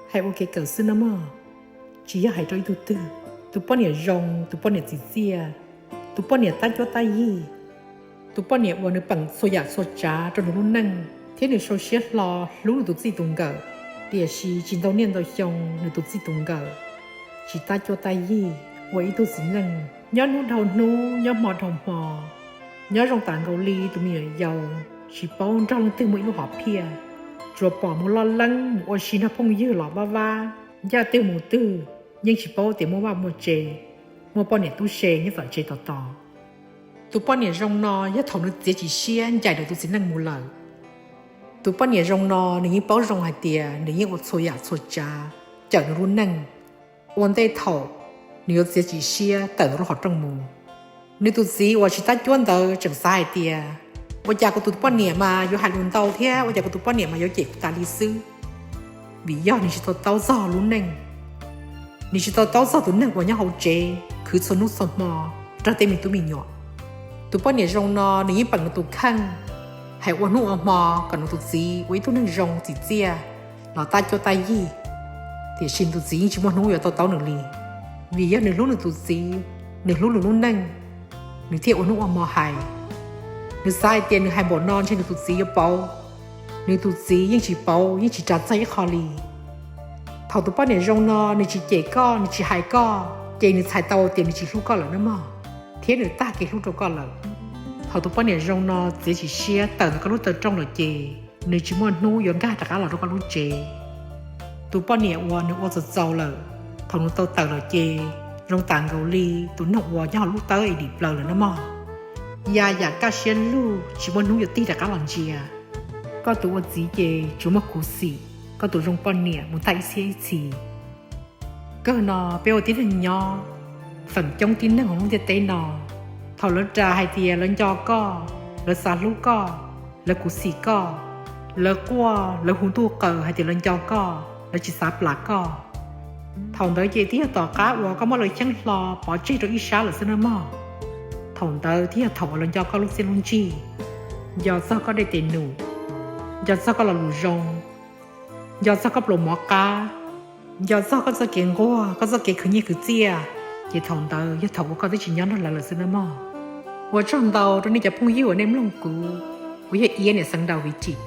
Hais ua kev kawm xwb nawb mog, tsis yog hais rau ib tug twg. Tus poj niam zoo, tus poj niam txim txiaj, tus poj niam tab cuab tab yig, tus poj niam uas nws peem txhua yam txhua tsav rau nws lub neej thiab nws sau siab hlo hlub nws tus txij tus nkawm, tiam sis tsis ntau niaj ntau xyoo nws tus txij tus nkawm tsis tab cuab tab yig, ua ib tug txiv neej nyob hnub dhau hnub, nyob hmo dhau hmo, nyob zoo tas nkaus li tus me nyuam yaus tsis paub nrog leej twg muaj ib lub hom phiaj, tsuas pom mus loj leeb mus ua si nrog phooj ywg los vab vab, ncaj twg mus twg, yeej tsis paub tias muaj vaj muaj tse, muaj poj niam tub se nyob tom tsev tos tos. Tus poj niam zoo no yog thaum nws txiav txim siab ncaim nws tus txiv neej mus lawm. Tus poj niam zoo no nws yeej paub zoo hais tias nws yeej ua txhua yam txhua tsav cawm nws lub neej ua ntej thaum nws yuav txiav txim siab tawm lub hom rooj mus. Nws tus txiv uas tsis tab cuab ntawd tseem xav hais tias, ua cas kuv tus poj niam mas yuav hais lus ntau thiab ua cas kuv tus poj niam mas yuav cem kuv tas li xwb. Vim yog nws tsis to taub txog lub neej, nws tsis to taub txog tus neeg uas nyob hauv tsev khwv txhua hnub txhua hmo nrog tej me tub me nyuam. Tus poj niam zoo no nws yeej peem nws tus kheej hais ua hnub ua hmo kom nws tus txiv ua ib tug neeg zoo txim txiaj los tab cuab tab yig, tiam sis nws tus txiv yeej tsis muaj hnub yuav to taub nws li. Vim yog nws hlub nws tus txiv, nws hlub nws lub neej, nws thiaj ua hnub ua hmo hais. Nws xav hais tias nws hais npaum no ntshe nws tus txiv yuav pauv, nws tus txiv yeej tsis pauv, yeej tsis ras txog ib qho li. Thaum tus poj niam zoo no nws tsis cem koj, nws tsis hais koj, ces nws txhais tau tias nws tsis hlub koj lawm nawb mog, thiab nws tag kev hlub rau koj lawm. Thaum tus poj niam zoo no txiav txim siab tawm ntawm koj lub taw rooj lawm ces nws tsis muaj hnub yuav nkag rov qab los rau koj lub tsev. Tus poj niam uas nws ua txaus txaus lawm, thaum nws tau tawm lawm ces zoo tas nkaus li tus neeg uas nyob hauv lub tawb es dim plaws lawm nawb mog. Ya yam kaj siab lug tsis muaj hnub yuav tig rov qab los ntsia. Koj tus ua txiv ces tsuas muaj khuv xim koj tus zoo poj niam mus tag ib txhiab ib txhis. Kawg no peb ua tib neeg nyob, feem coob tib neeg hauv lub ntiaj teb no, thaum lawv ras hais tias lawv nco koj, lawv xav hlub koj, lawv khuv xim koj, lawv quaj lawv hu ntuj qaws hais tias lawv nco koj, lawv tsis xav plam koj, thaum ntawd ces twb yog tom qab uas koj muab lawv xyeeb hlo pov tseg rau ib sab lawm xwb nawb mog. Thaum ntawd twb yog thaum uas lawv nco koj lub txiaj lub ntsig, nco txog koj dej tes num, nco txog koj lo lus zoo, nco txog koj pluas mov qab, nco txog koj txoj kev nquag, koj txoj kev khwv nyiaj khwv txiaj, ces thaum ntawd yog thaum uas koj twb tsis nyob nrog lawv lawm xwb nawb mog. Ua tsaug ntau rau nej cov phooj ywg uas nej mloog kuv, kuv yog Iab niam Xeev Daus Viv Tsim.